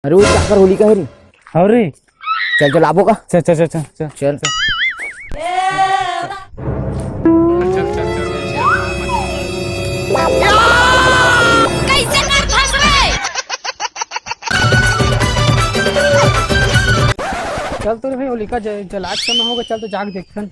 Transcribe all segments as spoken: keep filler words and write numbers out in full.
अरे वो काकर होलिका हे रे। अरे चल चल आबो का। चल चल चल चल चल। चल। कैसे कर फंस रहे? चल तो रे भाई, होलिका ज-, जलात समय होगा, चल तो जाके देखथन।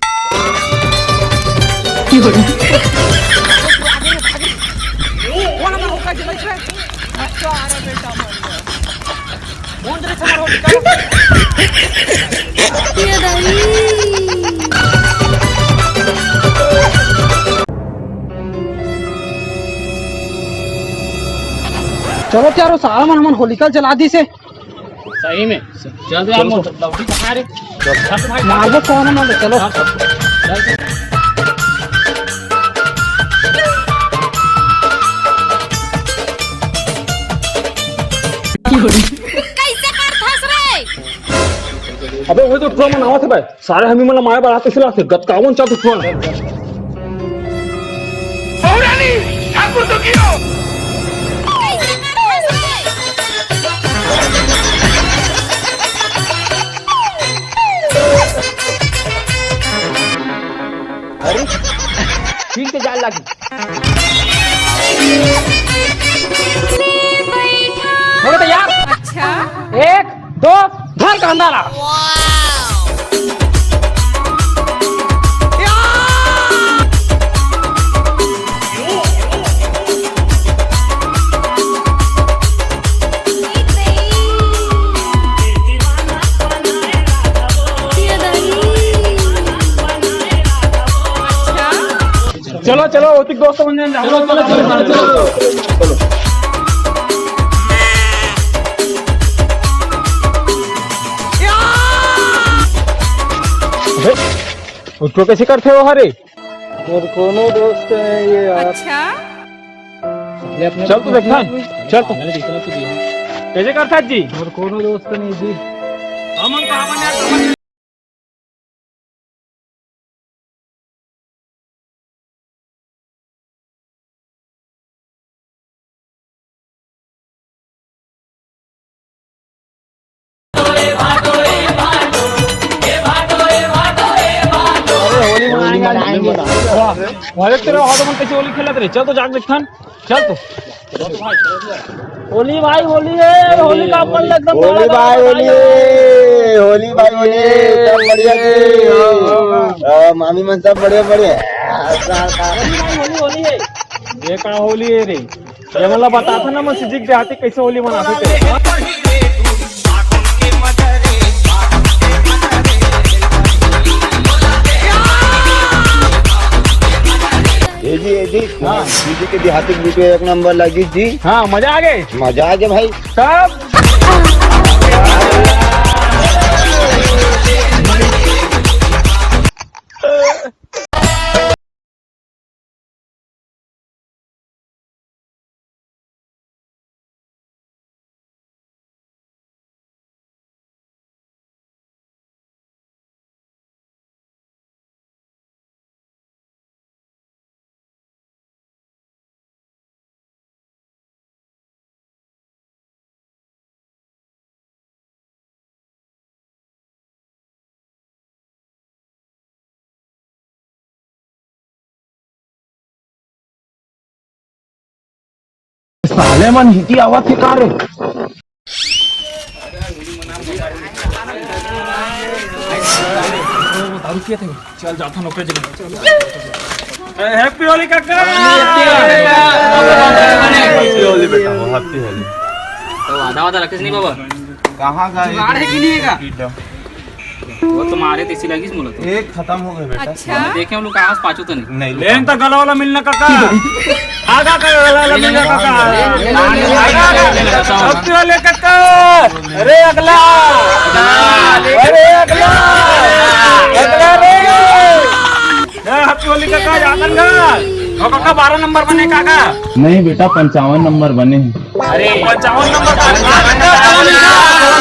चलो यार, वो सारा मन हमन होलिका जला दिस हे। सही में। चल तो यार, चल तो। लौटी कहाँ रे? चल तो भाई। मारबो कौन है, चलो। चल तो। कैसे कर फंस रहे? अबे वो तो ट्रम बनावत हे भाई। सारे हमी मन ला मारे बर आथे, सिला से गतकावन चाहत हवन। अरे, ठीक से जाए लागी। हो गया तैयार। अच्छा। एक, दो, धर कांदा ला। चलो, चलो, ओतिक दोस्त मन जान, चलो, चलो, चलो, चलो, चलो। उसको कैसे करते हो, हरे? मोर कोनो दोस्त नहीं ये यार। अच्छा। चल तो देखना, चल तो। कैसे करता जी? मोर कोनो दोस्त नहीं जी। अरे होली मनाएंगे, होली मनाएंगे। वाह, वाह, देख तेरा हाथ में कैसे होली खेलत रे। चल तो जाके देखथन। चल तो। होली भाई, होली है, होली का अपन एकदम होली बड़ा भाई, बड़ा होली है। है, होली भाई, होली है, सब बढ़िया जी। हाँ, हाँ, हाँ। हाँ, मामी मन सब बढ़िया, बढ़िया। होली भाई, होली, होली है। ये का होली है रे? ये वाला बताता ना, मैं सिद्दीक देहाती कैसे होली मनाते थे। ए जी, ए जी, हाँ। दीदी के देहाती वीडियो एक नंबर लगी जी। हाँ, मजा आ गए। मजा आ गया भाई। सब। साले मन हिती आवत हे का रे? दारू पिए थे। चल जाता नौकरी जगह। हैप्पी होली काका। हैप्पी होली बेटा, हैप्पी होली। तो वादा वादा रखेस नहीं बाबा? कहाँ का जुगाड़ है कि नहीं है का? वो तो मारे तेसी लगिस मोला तो। एक खत्म हो गए बेटा। अच्छा। मैं देखे हम लोग कहाँ से पाछू तो नहीं। नहीं, लेन तो गला वाला मिलना काका। आगा का गला वाला मिलना काका। आगा, आगा। अब तो ले काका। अरे अगला। अरे अगला। अगला रे। ए, हैप्पी होली काका, जातन का। ओ काका, बारह नंबर बने काका। नहीं बेटा, पंचावन नंबर बने हैं। अरे, पंचावन नंबर का।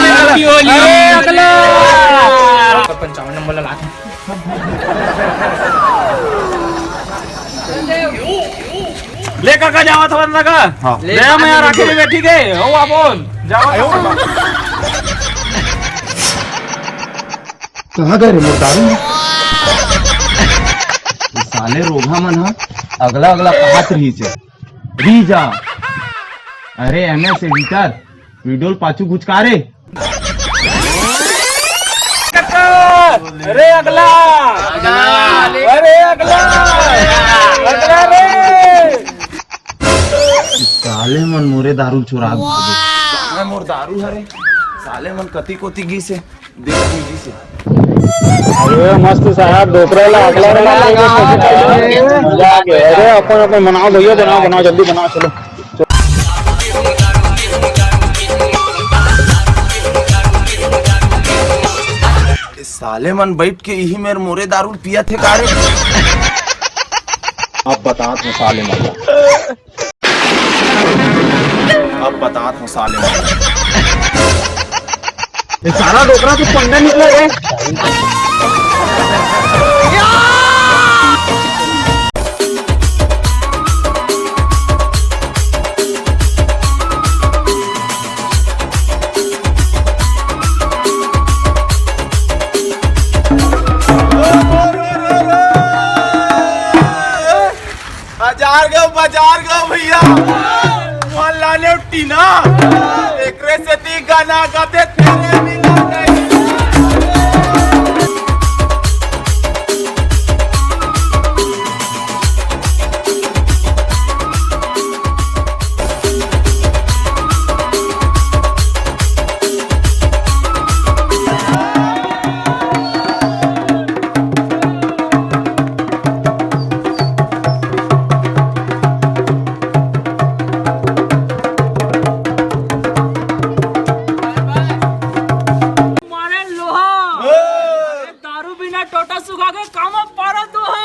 हैप्पी होली। अरे, अगला। पंचावन नंबर ला। ले काका, जावा थोड़ा ना का। हाँ। ले, मैं यार आखिरी में, ठीक है? हो, आप on। जावा। कहाँ गए रे मोर दारू? ये साले रोगहा मन ह अगला अगला कहात रहिस हे। री जा। अरे एमएस एडिटर, वीडियो ल पाछू घुचका रे। अरे अगला, अरे अगला, अगला रे। साले मन मोरे दारू चुरा दे। साले मोर दारू हरे, साले मन कति कोति गिस हे। अरे मस्त साहब, डोकरा ला अगला वाला लगा। मजा आ गया। अरे अपन अपन बनाओ भैया, बनाओ बनाओ, जल्दी बनाओ, चलो। साले मन बैठ के इही मेर मोरे दारू पिया थे का रे? अब बतात हूँ साले मन ला। अब बतात हूँ साले मन। ये सारा डोकरा तो पंडा निकला रे। बाजार गो, बाजार गो भैया, मोला लाने टीना, एकरे सेती गाना गाते तेरे मिला नहीं। मारे लोहा। दारू बिना टोटा सुखा के काम पारा तू है।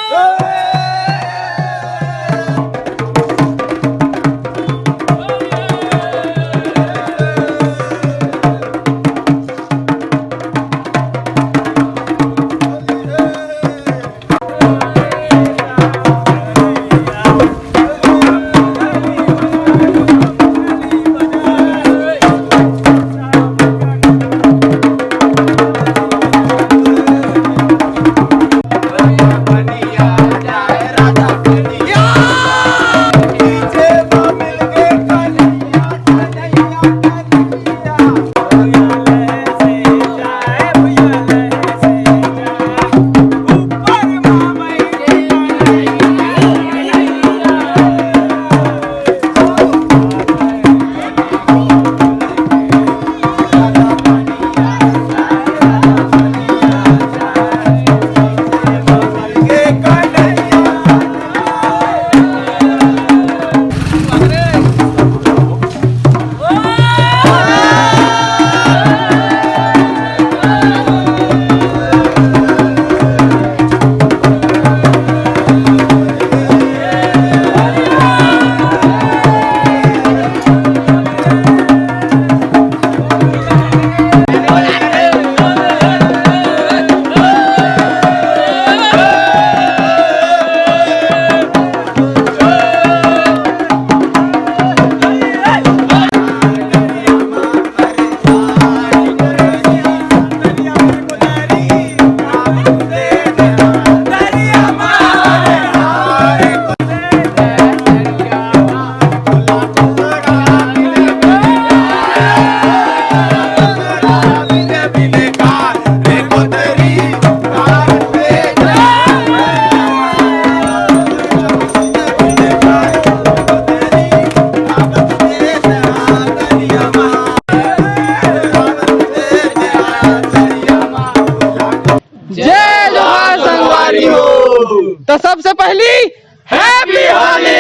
जय जोहार संगवारी हो। तो सबसे पहली Happy Holi।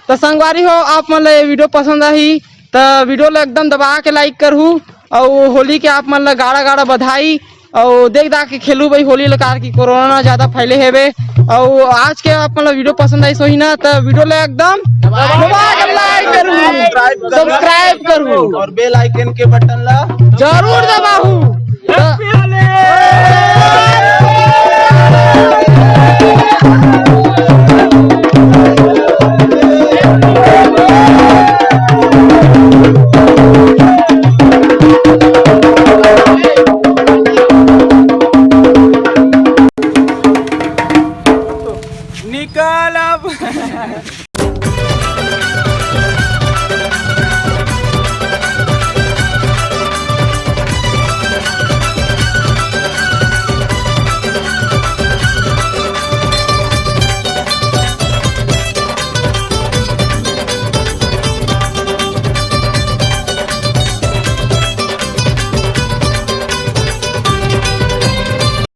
तो संगवारी हो, आप मन ला ये वीडियो पसंद आही त वीडियो ला एकदम दबा के like करहू, अउ होली के आप मन ला गाड़ा गाड़ा बधाई। अउ देख दाख के खेलू भाई होली ला, कार की कोरोना ज्यादा फैले हेबे। अउ आज के आप मन ला वीडियो पसंद आइस होही ना, त वीडियो ला एकदम दबा के like करहू, subscribe करहू और bell icon के बटन ला जरूर दबाहू। साला।